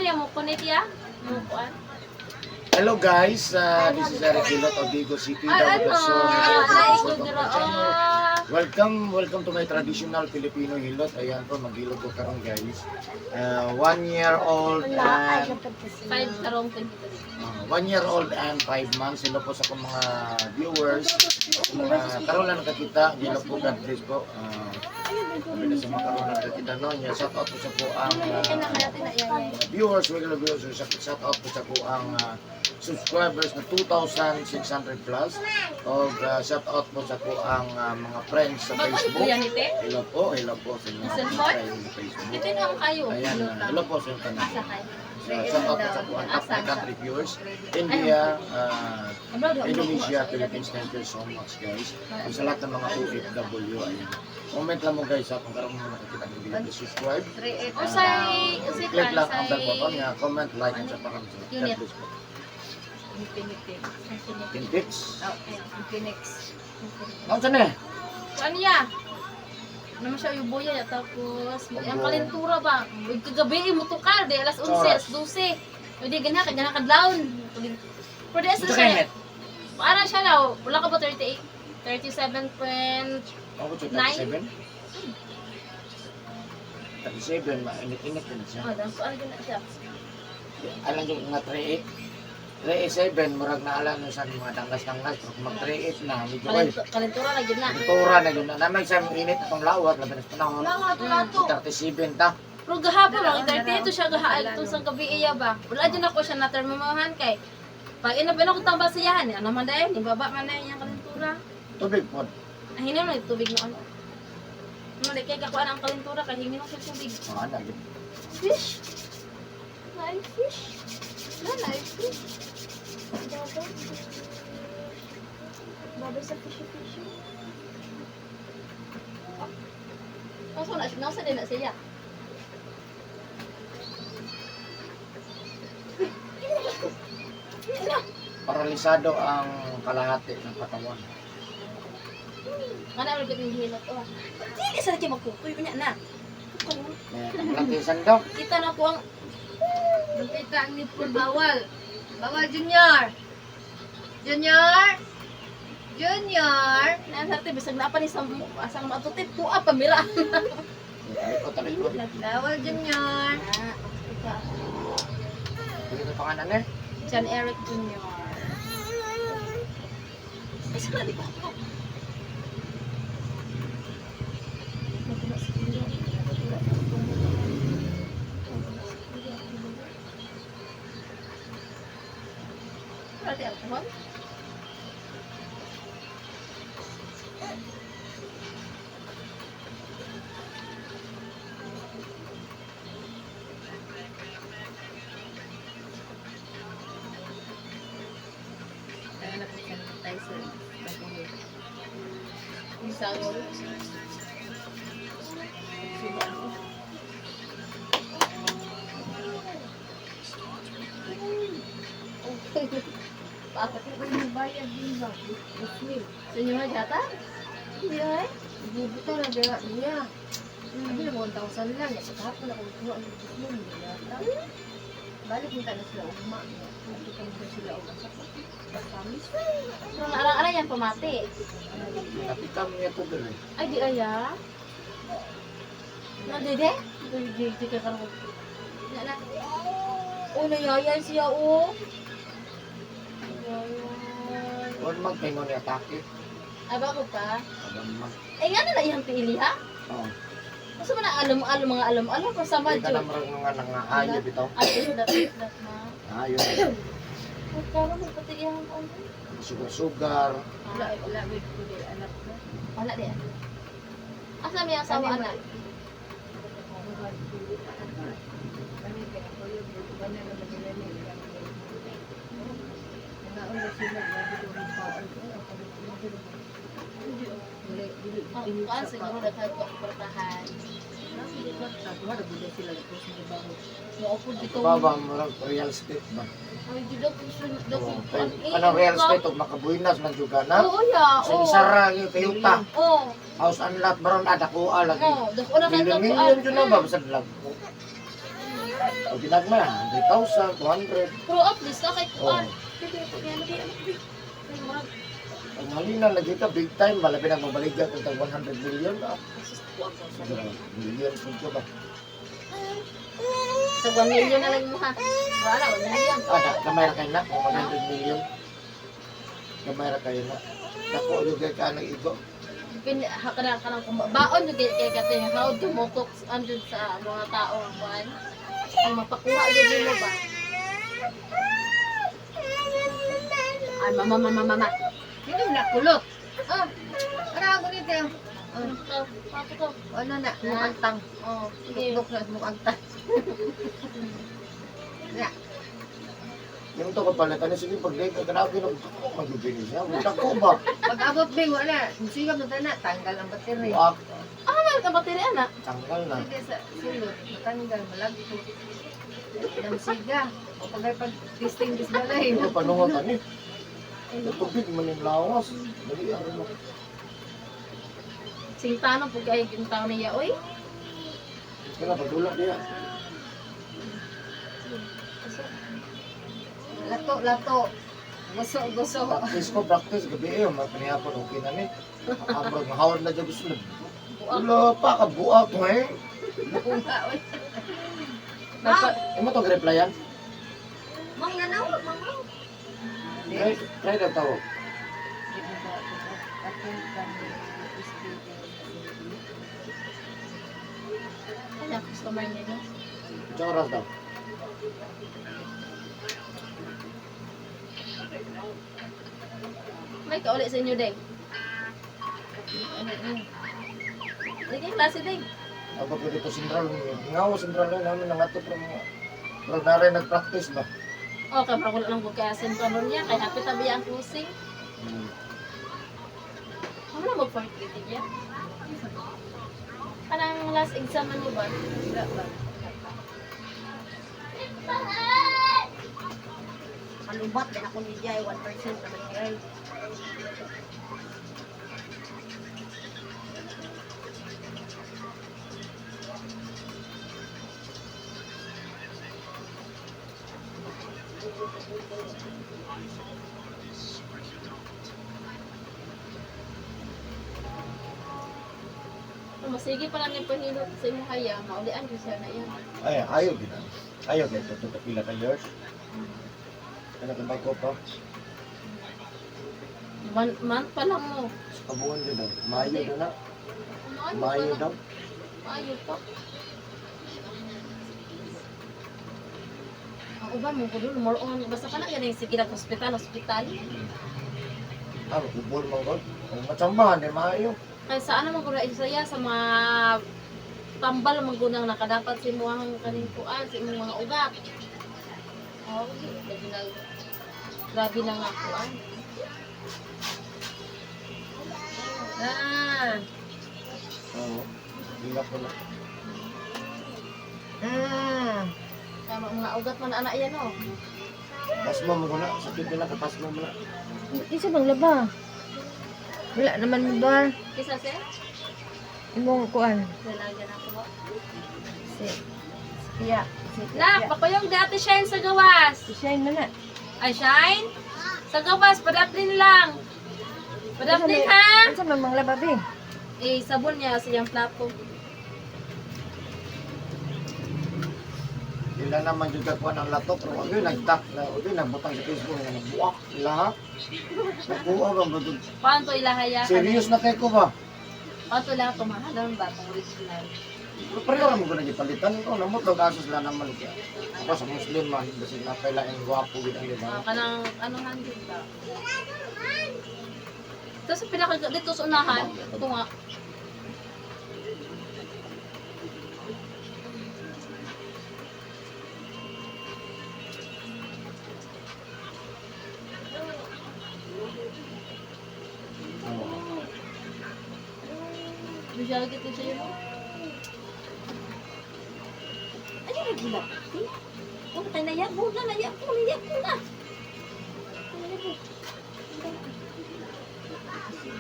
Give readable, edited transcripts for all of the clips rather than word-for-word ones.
niya mo connect ya? Mo kuan. Hello guys, this is Eric Hilot of Vigo City, Ay, Davao ano? del Sur. Ay, Welcome to dira. my channel. Ah. Welcome, welcome to my traditional Filipino hilot. Ayan po, maghilot ko karon, guys. 1 year old and 5 karong 23. 1 year old and 5 months. Hello po sa akong mga viewers. Sa mga karon lang nakakita. Hello po, God bless po. Sabi na sa mga karon lang nakakita, no? Yeah, shout out po sa po ang mga viewers, regular viewers. Shout out po sa po ang subscribers na 2,600 plus. O shout out po sa po ang mga friends sa Bago ni Facebook. kuya ni te? Hello po sa inyo mga Cellphone? friends sa Facebook. Ito na ang kayo. Ayan, hello po sa inyo tanan. Asa kay? So, shout out po sa po ang top my country viewers. India, Indonesia, Philippines, thank you so much, guys. Kung sa lahat ng mga OFW, ayan. Comment lang mo, guys, ha, kung karon mo nakakita ng video, please subscribe. Usay, usay Click kan lang ang bell button say nga, comment, like, and sa parang God Unit. bless po. Infinity. Infinix. Oh, Infinix. Ano na eh? Ano ya? Ano siya yung boya ya tapos ang kalentura ba? Ug kagabi mo tukar di alas 11, alas 12. Pwede ganha ka ganha kadlawon. Pwede asa Ito siya. kayo. Para siya na wala ka ba 38 37 point Ako to 37. 37, mainit-init din siya. Oh, dang ano na siya. Alam yung mga 38. 37, murag na alam sa mga danggas-danggas. Pero kung mag 38 na, medyo ay, Kalentura na gyud na. tura na yun. Na may sa init atong lawat, labi na sa panahon. 37 ta. Pero gahapon lang 38 siya gahaal tong sa gabi iya ba. Wala dyan ako siya na termomahan kay pag ina ko tambal sa iyahan, ano man dahil, ni baba man na iyang kalentura. Tubig po. Ang hinom na yung tubig noon. Ano, di kay kakuan ang kalentura kay hingi siya tubig. Mga anak, yun. Fish. Nice fish. Na nice fish. Babay. Babay sa fishy fishy. Nasa na nasa din na siya. Paralisado ang kalahati ng katawan. Kana mo gid hilot oh. Dili sa kay magkukuy unya na. May kalatisan daw. Kita na po ang Lupita ang nipple bawal. Bawal, Junior. Junior. Junior. Naan sa bisag na pa ni sa asang matutip tuwa pa mira. Talikod, talikod. Bawal, Junior. Ah, ika. Dito sa pangalan eh. John Eric Jr. Ay, sana di ba? Wala di alcohol? Kaya na po sanitizer. Isang. Suba ako. Bakit? Bayad din ba? Muslim. Sa inyo nga jata? Hindi ay. Bubuto na dira niya. Sabi na 1,000 lang. Sa kahapon ako kuha ang Muslim. Yata. Balik mo na sila ugma. Nakita mo sila ugma. Kamis. Pero arang-arang yan pamati. Natikam niya to dun eh. Ay, di aya. Na, dede? Di, di, di ka karoon. Na, na. Oh, nayayan siya, oh. Nayayan. 1 month may ngon atake. Ay, bago pa. 1 month. Ay, nga na iyang pili, ha? Oo. Masa man ang alam-alam, mga alam-alam, kung sama Hindi ka na dyan. marang mga nangaayo bitaw. Ay, dat, dat, ma. Ayo. Ay, karon, may pati iyang ano. Sugar-sugar. Wala, wala. Wait, kundi anak ko. Wala di, ah. Asa may asawa, anak? Ang kuan siguro daghan ko portahan. Mo dito. Baba, murag real estate ba? Ay, di daw daw Oo. Kanang real estate og makabuinas man juga na. Oo ya, Sa oo. isara yung Toyota. Oo. House and lot baron ada ko lagi. Oo, dako na kay Million million jud na ba sa lag. Pag ginagma, 100,000, 200. Pero at least na kay kuan. Oh. Pwede ko yan lagi ano bi. Ay murag Ang halina lagi ka, big time, malabi na mabaligya kung tag 100 million. Ah, sus kuan sa. siguro, million po ba? So 1 million na lang mo ha. Wala 1 million. Ah, gamay ra kayo na, kung 100 million. Gamay ra kayo na. Dako, yung kay ka ng igo. Pin ha kana kanang kung baon yung kay kay kate how do mo cook andun sa mga tao ang kuan. Ang mapakuha gyud nimo ba? Ay mama mama mama. Hindi mo na kulot. Ah, Ara ako nito. ano to? Papo to. Ano na, mong agtang. Oh, sige. Dukduk na mong agtang. Na, Yung to kapalitan niya, sige, pag date ka na, magibili siya. Dako ba? pag abot bing wala, musigap na tanan, tanggal ang battery. Buak, Ah, meron kang baterya na. tanggal na. Sige sa sulod, matanggal, malagto. Namsiga. O pag pag testing dis balay. Ano panungot ani? Tubig man yung lawas. Dali ano mo. Singtano po kay yung tao niya oy. Kaya pagdula niya. Lato, lato. Guso, guso. Practice ko, practice gabi eh, mapanihapon okay na ni. Amrog mahawad na jud gusto. Wala pa ka buak mo eh. Bunga, oy. Nagpa- Imo to replyan? Mang nanawag, mang mang. Try, try daw tawag. Kaya customer niya no. Sa oras daw. May kauli sa inyo, Deng. Ano, ano. Sige, klase, Deng. Abot ko dito sentral. Ngaw sentral na namin ang ato pero mga pero na rin nag-practice ba? Okay, parang wala lang kaya sentral niya. Kaya hapit tabi ang closing. Ano na mag-fourth grade niya? Kanang last exam ano ba? Wala ba? Kalubat din ako ni Jai, 1% naman Jai. Masige pa lang yung pahilot sa imong haya. Maulian ko siya na yan. Ay, ayaw gina. Ayaw gina. Ito pila ka years. Kana kung bago pa. One month pa lang mo. Sa kabuuan din daw. Mayo daw na. Maayo pa Mayo lang. daw. Maayo pa. Ang uban mo kuno more on basta ka na yan yung sige lang hospital hospital. Ah, kubol man god. Ang matsambahan eh, maayo. Kaya sa ano man kuno isaya sa mga tambal man gunang nakadapat sa imong kaning kuan sa imong mga ugat. Oh, grabe na grabe na nga kuan. Ah, Oo. Hilak ko na. ah. Tama mga ugat man anak yan oh. Pasmo mo na. Sakit nila ka pasmo mo na. Isa bang laba? Wala naman mo ba? Kisa sir, Imong kuan. dalaga na ako. Si Siya. Si Nak, pakuyong dati Shine sa gawas. Si Shine man na. Ay, Shine? Sa gawas, padaplin lang. Padaplin ha? Unsa man mang laba be? Eh, sabon niya sa iyang plato. Ila naman jud ka kuan ang latok pero wag yun nagtak na wag yun nagbutang sa Facebook nga nagbuak ila ha. Nakuha ba ba dun? Paano to ilahaya? Serious na kay ko ba? Paano to ilaha tumahalon ba? Kung original. Pero pareho ra mo ko nagipalitan ko namot daw kaso sila naman kaya. Ako sa Muslim man basig na pala ang gwapo gid ang Ah, diba. kanang ano hundred ba? Tapos sa pinaka dito sa unahan, ito nga. Oo. Bisya kita siya yun. Ay, nagulap. Oh, tayo na yan. Buga na yan. Buga na yan. Buga.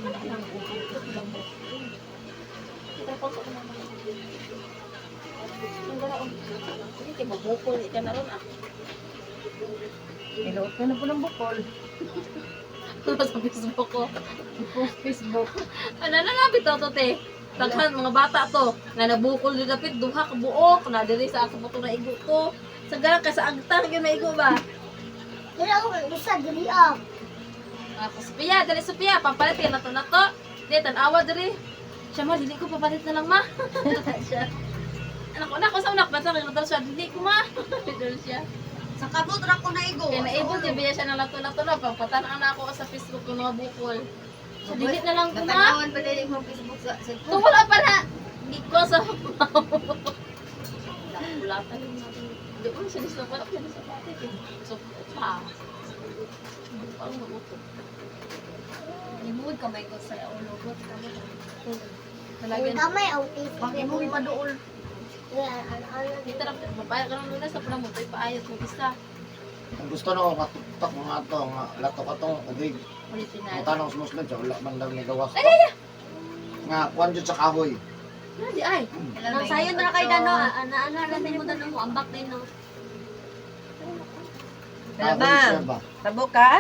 Wala lang. Kita pa ko naman. Ang gara oh. Hindi kay mabukol ka na ron ah. Iluot ka na po ng bukol. Sa Facebook ko. I-post Facebook. Ano na na bitaw to te. Daghan mga bata to nga nabukol di dapit duha ka buok na diri sa ako to na igo to. Sa gara kay sa agtang yun na igo ba? Dili ako isa dili ah. Ako Sophia, dali Sophia, papalit kay nato na to. Di tan-awa diri. Siya ma, dili ko papalit na lang ma. Siya. Anak ko na ko sa unak basta kay nato siya dili ko ma. Dili siya. Sa kabot ra ko naigo. Kaya naibot yung biya siya ng lato-lato na pagpatan na ako sa Facebook ng mga bukol. So dili na lang ko ma. Natanawan pa dili mo Facebook sa To cellphone. wala pa na. Hindi ko sa Wala pa rin natin. Hindi ko siya gusto. Wala ko siya sa pati. So, pa. Parang magutom. Limod kamay ko sa ulo ko. Talaga. Kamay autism. Pag imong maduol. Ano Dito na, mapayag ka ng lunas sa pala mo. Ito'y paayos ng isa. Ang gusto na ko matuktok mga to nga lato ka tong ubig. Original. Ang tanong sa Muslim sa wala man lang nagawas. Nga kuan jud sa kahoy. Hindi ay. Nang sayon na kay dano, ana ana ra mo dano mo ambak din no. Kahoy Ma'am. siya ba? Tabo ka?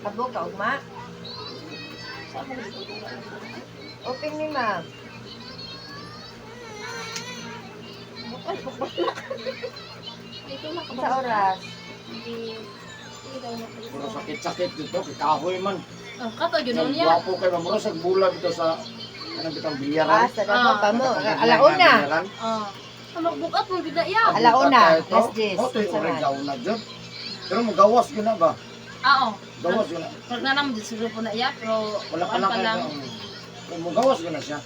Tabo ka, ugma? Saan mo gusto? Open ni ma'am. Ay, pagbalak. Ito na Sa oras. Hindi. Hindi daw na kayo. Puro sakit-sakit dito kay kahoy man. Oh, kato, yun Ang niya. gwapo kay mamuro sa bulag dito sa anong bitang bilyaran. Ah, sa Davao pa mo. Katong Alauna. bilyaran. Ah. Ang magbukat mo, gida ya. Alauna, Ito, alas 10. Oh, ito yung Sa man. alauna dyan. Pero magawas yun na ba? Ah, oh. Gawas yun na. Pag na naman, siguro po na iya, pero Wala ka kuwan lang pa lang. kayo. Magawas yun na siya.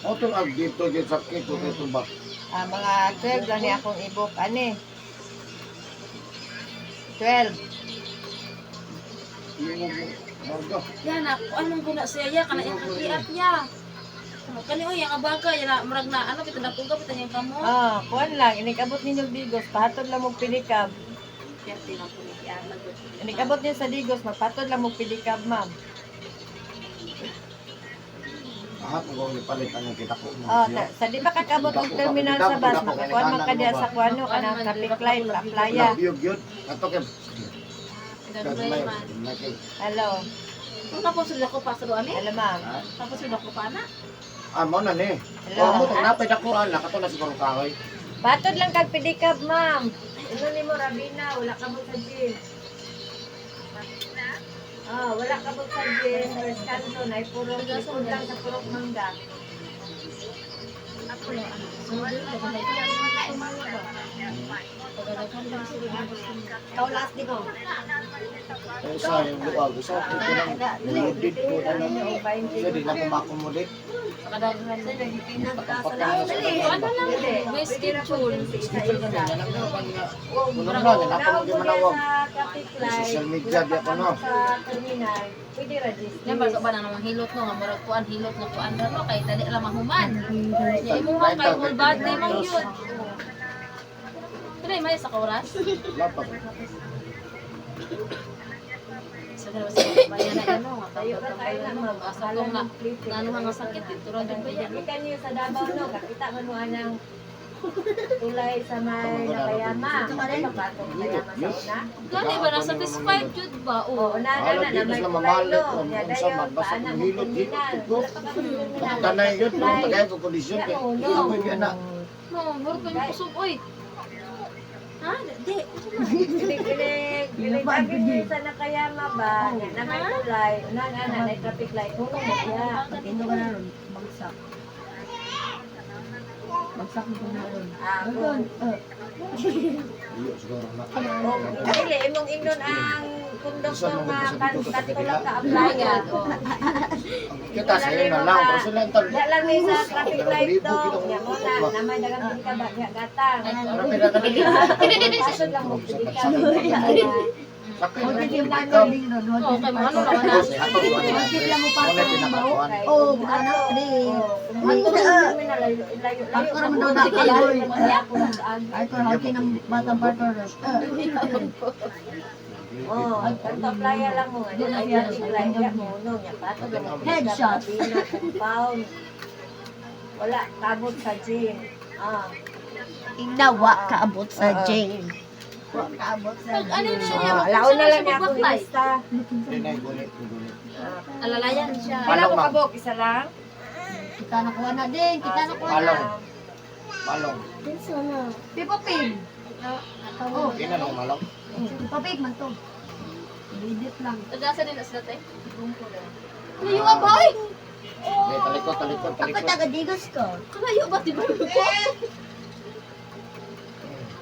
Oh, ito ang dito dito sakit ito ito ba? Ah, mga 12 lang ni akong i-book. Ani? 12. Yung mo. Yan na, anong guna siya ya, kana iyang kakiat ya. Kani oy, ang abaga, yan na, murag na, ano, kita napuga, kita niyang kamo. Ah, kuan lang. Inikabot ninyo Digos. Pahatod lang mong pilikab. Piyerte lang po ni Kiana. Inikabot niyo sa Digos. Magpatod lang mong pilikab, ma'am. Lahat mo gawin palit ang kita ko. Oh, sa di ba kakabot og terminal sa bus, makakuan man ka diya sa kuano kanang traffic light, pa playa. Yug yun. Ato kay Gagawin man. Hello. Kung tapos sila ko pa sa doon eh. Hello, ma'am. Tapos sila ko pa na. Ah, mo na ni. Hello. Oh, mo tong napay dako ala kato na siguro kahoy. Patod lang kag pilikab, ma'am. Ino nimo Rabina, wala ka mo sa gym. Ah, wala ka mo sa gym. First canton ay purok, likod lang sa purok mangga. Ikaw last di ko. Ang sa yung luag usa ko lang. Loaded ko na lang. Siya di na ko ma-accommodate. Sa kadaghan. Ano Ano lang, may schedule. Schedule ka niya lang nga Puno na na pa mo manawag. Social media di ako no. Sa terminal, pwede register. Yan ba ba na namang hilot no nga murag kuan hilot nga kuan ra no kay dali ra mahuman. Nya imo man kay whole body man yun. Pero may sa oras. Wala pa. Sa dalawa sa bayan na ano nga Tayo tayo ra tayo na ma'am. Asa kong na ano nga sakit dito ra jud ba yan. Gikan niyo sa Davao no, kakita man mo anang tulay sa may Nakayama. Patong Nakayama sa una. Gani ba na satisfied jud ba? Oo, Oo. na na Alam na dito na may sila tulay mamalit no. kung Nya unsa dayon man basta paana mo hilot hilot terminal. ko. Wala pa kami terminal. Tanay yun, tagay ko kondisyon kay. Amoy biya na. No, murag pa yung kusog oy. Ha? Di. Kilig, kilig. Agi niyo sa Nakayama ba? Nya na may tulay. Una na na na traffic light. Huno mo siya. Patino ka na ron, bagsak. Bagsak mo na ron. Ah, Doon, Iyo siguro na. Dili imong ingnon ang konduktor nga kanto lang ka applyan. Kita sa'yo na lang. Pero sila ang Di lang ni sa traffic light to. Nya mo na na may dagang ka ba nya gatang. Pasod lang mo pili ka. Sakit. Oo, kay mga ano ra na. Oh, anak di. Ako raman daw na kayoy. Ay ko haki ng batang partner. Oh, kanto playa lang mo. Ano na traffic light ya mo no nya patod lang mo. Headshot. Compound. Wala kabot sa gym. Ah. Ingna wa kaabot sa Jane. Wa kaabot sa Pag ano na Jane. niya, Ah, Alaon na lang niya akong magbaklay. ilista. Hindi na, gulit, gulit. Alalayan siya. Wala Palong, ko ma'am. kabok, isa lang. Kita na kuha na din, kita na kuha na. Palong. Palong. Kinsa na. Pipa pig. Oh. Hindi na nung malong. Pipa pig man to. Bidit lang. Tagasa din na sila te. Layo ba boy? Hindi, talikod, talikod, Ako talikod. taga Digos ko. Kalayo ba di ba ko?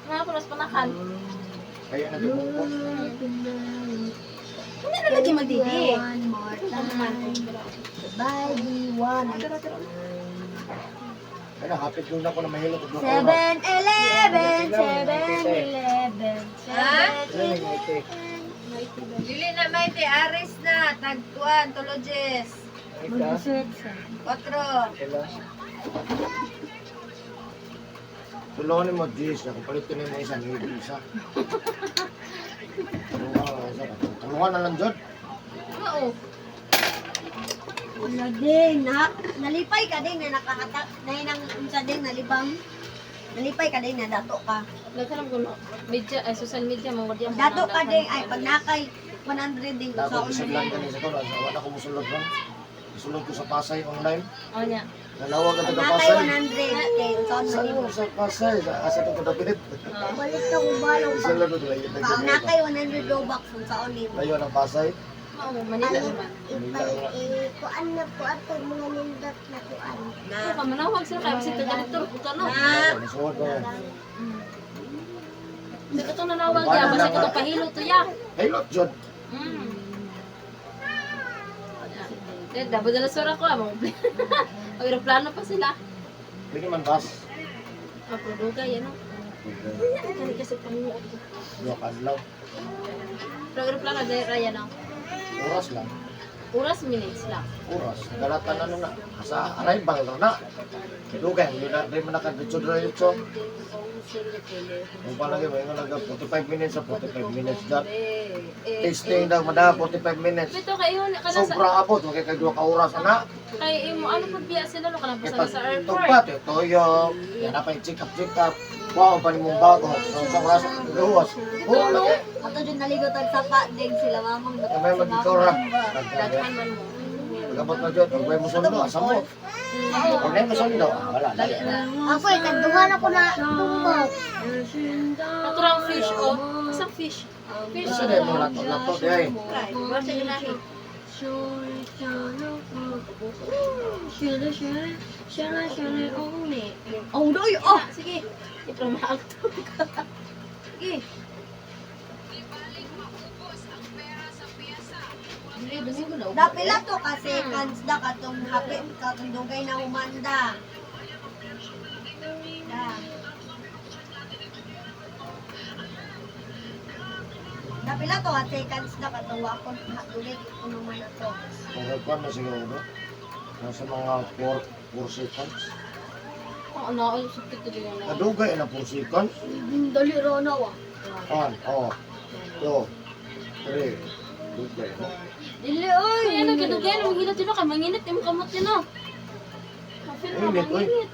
Mga punas panakan. Kaya nagibungko. Hindi na lagi magdidi. One more time. Bye, one. Ano, hapit doon ako na mahilot. og oras. 7-Eleven, 7-Eleven, Ano, Dili na may te Aris na tagtuan tulojes. Quatro. Tulungan mo, Jis. Ako palit ko na yung isa, yung isa. Tulungan na isa. Tulungan na lang, Jod. Oo. Wala din, na, nalipay ka din na nakahatak, na inang unsa din nalibang. Nalipay ka din na dato ka. Nagkaroon ko no. Media, ay social media, mga wadya. Dato ka din ay pag nakay 100 din Dapat sa isullan ka niya sa tulungan. Wala ko musulod ron. Isulod ko sa Pasay online. Oo niya. Nalawag ka Pag taga nakay Pasay. 100 kay unsa Saan man mo sa Pasay? Sa asa to kadapit. Balik na kong balong. Isulod ko layo. Pag nakay 100 Robux unsaon nimo. Layo ng Pasay. Oo, Manila naman. Ikuan na po ato mga nindot na kuan. Na Ano ka, manawag sila kaya kasi taga dito ko no. na Musulod ko. Sa katong nanawag ya, basta katong pahilo to ya. Hilot, Jod. Eh, dapat dala sura ko ah, mga aeroplano pa sila. Pwede man bus. Ah, produgay, ano? Kani kasi panguot ko. Dua kadlaw. Pero aeroplano, dahil raya no. Oras lang. Oras minutes lang. Oras. Galatan ano na. Sa arrival na na. Dugay, hindi na di man nakadiretso-diretso. Kung palagi, may nga naga 45 minutes sa 45 minutes dat. Testing daw mada 45 minutes. Bito kayo kana sa Sobra abot, wag kay duha ka oras ana. kay imo ano pud biya sila no kanang Kay basta pag sa airport. tugpat, eh, toyo, yan na pa check up check up. Wow, pa nimong bago. Sa sa oras gawas. Oh, lagi. Ato dyan naligo tag sapa din sila mamang Kaya may magikora. Daghan man mo. Pagabot na jud, pag mo sundo, asa mo. Pag mo sundo, ah, wala na. Dali na. Ako eh, kaduhan ako na tumbok. Naturang fish oh. Isang fish. Fish. Kasi dahil mo lato lato di ay. Wala siya ginahi. Oh, doy oh. Ah, sige. Ito maagto ka. Sige. Dili Domingo na. Dapila to kasi seconds da katong hapit katong dugay na humanda. Da. Dapila to at seconds da katong wa ko dugay kuno man ato. Kung kuan na siguro no. Nasa mga 4 4 seconds. Oo na, ay sakit to na. Kadugay na 4 seconds. Dali ra na wa. 1, oh, 2, 3. Dugay no. Dili oy. Kaya ano kadugay mo hilot yun kay manginit imong kamot yun no. Feel mo Init, oy. manginit.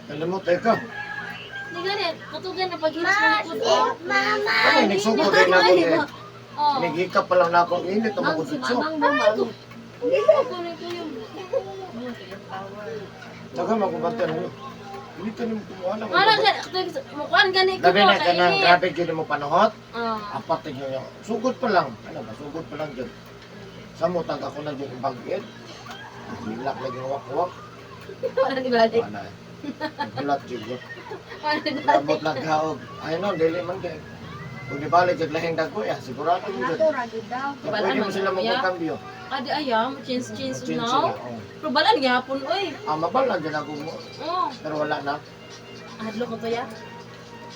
Alam mo, teka. Di gani katugay na paghilot mo likod oh. Mama! Kami nagsuko din ako eh. Oh. Naghikap pa lang na ako. Init ang Mang si magudutso. mamang mo mang. Kunin ko yung Saka magubantan mo. Init ka nimo kumuha lang. Wala gani mukuan gani ko Labi na ka kay ng init. grabe yun mo panuhot. Ah. Apat na yun. Sugod pa lang. Ano ba? Sugod pa lang yun. Sa mutang ako na yun bagit. Hilak lagi wak-wak. Wala ni balik. Wala eh. Nagulat yun. Wala ni balik. Labot lang kaog. Ay no, dili man kay. Kung di balik, jag lahing dagko ya, sigurado yun. Nato ra gyud daw. Kaya pwede mo sila magkambyo. Adi ayam, change change Change now. sila. Oh. Pero balan gyapon oy. Ah, mabal lang dyan ako mo. Oh. Pero wala na. Adlok ko to ya.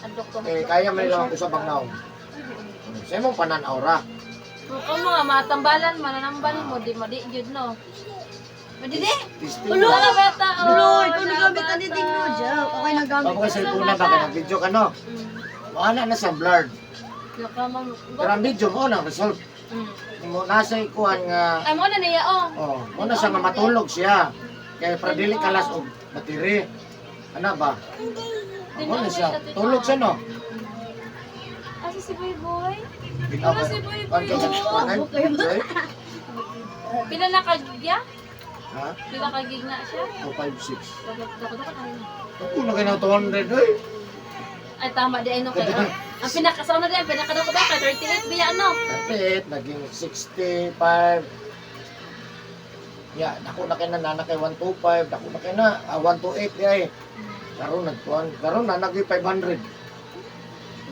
Adlok to. Eh, kaya man lang ako sa bangnaw. Sa imong pananaw ra. Kung mga matambalan, mananambal mo, di mo di gyud no. Madidi. Testing Ulo lang. ka bata. Oh, Ulo, ikaw nagamit ani ding no, joke. Okay nagamit. Bago kay cellphone na ba kay video ka no? Wala na sa blurred. Naka ma'am. Pero ang video mo na result. Mo nasa ikuan nga Ay mo na niya oh. oh, mo na siya nga matulog siya. Kay para dili kalas og battery. Ana ba? Ako na siya. Tulog siya no. Asa si Boy Boy? Bitaw Wala ka. si Boy Boy. Kan ka Oh. Pila na kagya? Ha? Pila kagig na siya? 256. Dako dako kayo. Ako na kayo ng 200 oy. Ay tama di ay no kay. Ang pinaka sa una di ang pinakadako ba kay 38 biya ano? 38, naging 65. Ya, dako na kay na nana kay 125, dako na kay na 128 di ay. Karon nagtuan, karon na naging 500.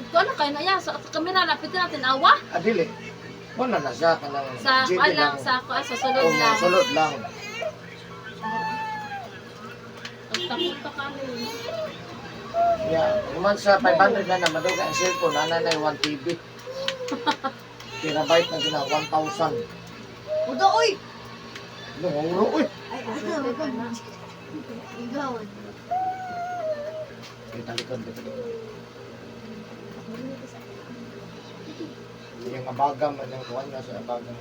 Ko ano kayo na ya sa kamera lapit natin awa. Adili. Wala na siya kanang Sa GB kuan lang sa kuan sa sulod Oo, lang. sulod lang. Takot pa kami. Ya, human sa 500 na na maduga ang cellphone, nana na 1 TB. Terabyte na gina 1,000. Udo oy. No, uro oy. Ay, ano? Ikaw. Ay, talikod, talikod. Yung abaga man yung kuwan na sa abaga.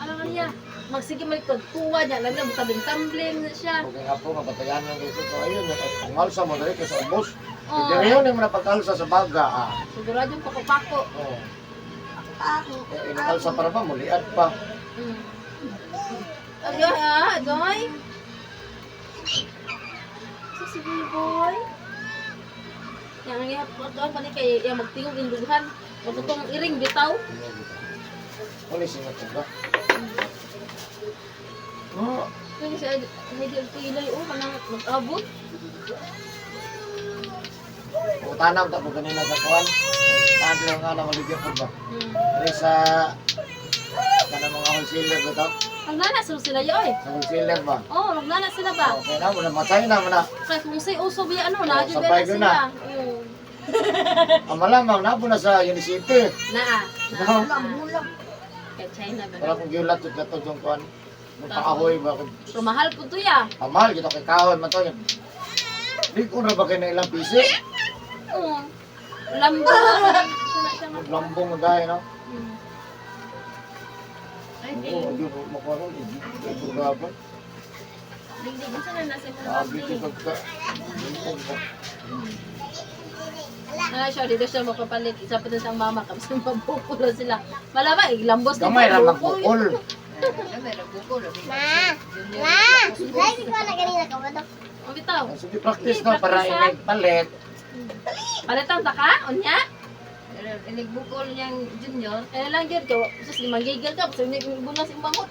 Ano kanya? Magsige malikod tuwa niya, labi na butabing tumbling na siya. Okay nga po, mabatayan lang dito. So, ayun, ang alsa mo dali kasi ubos. Oo. Hindi rin yung napag-alsa sa baga. Ah. Sigurado yung pako-pako. Oo. Ako. Eh, inakalsa para ba, muliad pa. Agoy, ah, agoy. So, si Boy Boy. Yang ang ihap ko pa ni kay yang magtingog indughan. Magutong iring bitaw. Uli, singat ko ba? Oh, Kaya siya medyo pilay oh kanang mag-abot. o tanaw ta po kanina sa kuwan. Tanaw nga na maligyan ko ba? Dali sa kanang mga wholesaler ba to? Magnana sila sila yoy. Sa wholesaler ba? Oh, magnana sila ba? Okay na, muna matay na, muna. Kaya kung say uso biya ano, na Oh, sabay sila. ko na. Oo. Ang malamang, napo na sa Unicity. Naa. No? Naa. Bulang. Kay China ba? Wala kong giulat yung gato yung kuwan. Yung paahoy ba? Pero mahal po to ya. Ang mahal, kita kay kahoy man to. Di ko na ba kayo na ilang pisi? Oo. Lambo. Sana siya nga. Lambong na dahil, no? Ay, Oo, hindi ko makuha ron. Hindi ko makuha. Digdig, unsa na nasa imong Sabi ko birthday? pagka... Lambong ba? Ano siya, dito siya mapapalit. Isa pa din siyang mama, kasi mabukol na sila. Malaba, iglambos din Gamay ra bukol. magbukol. Gamay ra bukol. Ma! Ma! Lagi ko na ganina ka ba? Ang bitaw. Sige, practice no, para inig palit. Palitan ta ka? Unya? Inig bukol niyang junior. Eh lang gyud ka. Sus, manggigil ka. Basta unya ibunas imong bangot.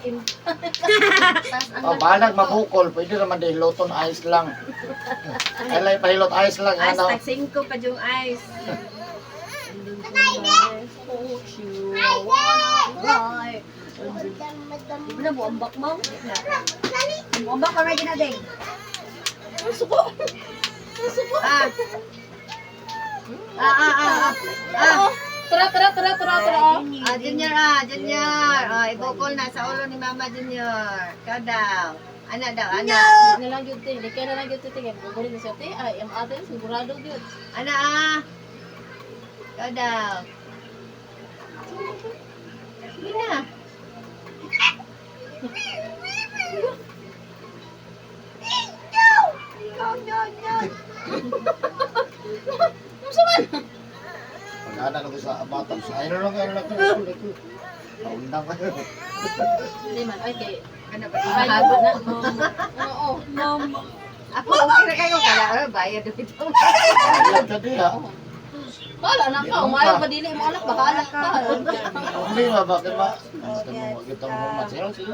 Tas ang Oh, bahalag mabukol, pwede naman dahil hiloton ice lang. Ay, lang, pahilot ice lang, Ice, ano? tag 5 pa yung ice. Bye. Di ba na buambak mo? Buambak ka na ginadeng. Ang suko. Ang suko. Ah. Ah, ah, ah, ah. Oo. Tara, tara, tara, tara, tara. Ah, junior, ah, junior. Oh, ibukol na sa ulo ni Mama Junior. Ikaw daw. Ana daw, ana. Na lang gyud te. Kaya na lang gyud te. Kaya bukol na siya te. Ay, ang ate, sigurado gyud. Ana, ah. Ikaw daw. Sige na. Ikaw, no, no. Unsa man? Pag-ana na ko sa bata, sa ayun lang, ayun lang, ayun lang, Paundang kayo. Hindi man. Ay, kay. Ano ba? Ay, ba na? Oo. Ako, okay na kayo. Kaya, ah, bayad ito. Ayun ka di, ha? Bahala na ka. Umayo pa dili mo anak. Bahala ka. Hindi ba, bakit ba? Basta mo, kita mo man. Sige, sige.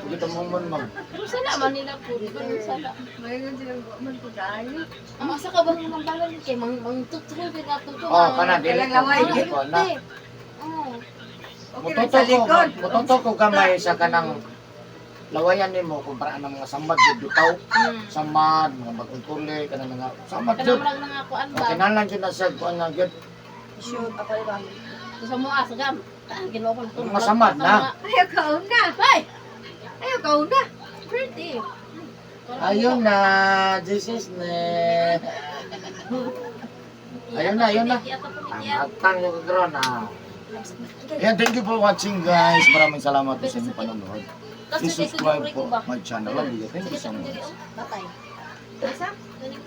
Kita mo man, ma'am. Pero sala man nila po. Pero sala. Mayroon silang man po tayo. Ang asa ka ba ng balan kay mang mang tutro kay natuto. Oh, kana, dili ko. Walang laway. Dili ko, na. Oo. Okay lang sa Mutoto ko, likod. mutoto ko gamay sa kanang lawayan nimo kumpara ang mga samad jud bitaw. Samad, mga bagong tuli, kanang mga samad Kanang jud. murag nangakuan ba? Okay na lang jud na siya kuan nga gyud. Shoot, ako ba? So, sa mga asa gam. Ah, ginawa ko na to. Mga samad na. Ayaw ka una. Bay! Ayaw ka una. Pretty. Ayun na, Jesus ne. Ayun na, ayun na. Ang atang yung kagron ah. Yeah, thank you for watching guys. Maraming salamat po sa inyong panonood. Please subscribe po my channel. Love you. Thank you so much. Batay. Asa? Dali.